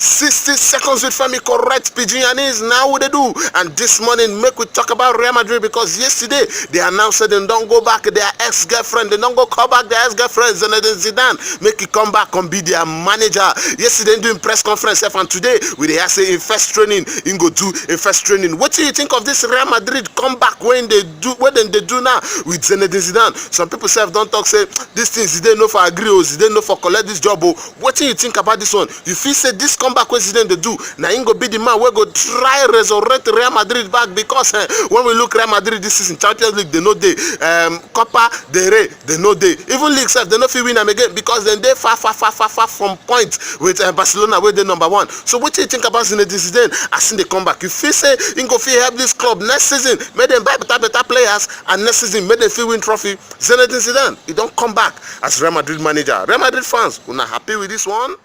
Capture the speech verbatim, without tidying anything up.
Sixty seconds with Femi, correct Pidgin Yanis. Now what they do? And this morning, make we talk about Real Madrid, because yesterday they announced that they don't go back their ex-girlfriend. They don't go call back their ex-girlfriend. Zinedine Zidane make it come back and be their manager. Yesterday doing press conference, sef, and today we dey hear say in first training, in go do in first training. What do you think of this Real Madrid comeback when they do what then they do now with Zinedine Zidane? Some people sef don't talk say this thing Zidane no for agree, oh, Zidane no for collect this job, oh. What do you think about this one? You feel say this comeback wey Zidane dey do, na him go be the man wey go try resurrect Real Madrid back, because eh, when we look Real Madrid this season, Champions League they no dey, um, Copa del Rey they no dey, even league sef they no fit win am again, because dem dey far far far far far from point with uh, Barcelona wey dey number one. So what do you think about Zinedine Zidane as him dey come back? You feel say him go fit help this club next season, make dem buy better better players, and next season make dem fit win trophy? Zinedine Zidane, he don come back as Real Madrid manager. Real Madrid fans, una happy with this one?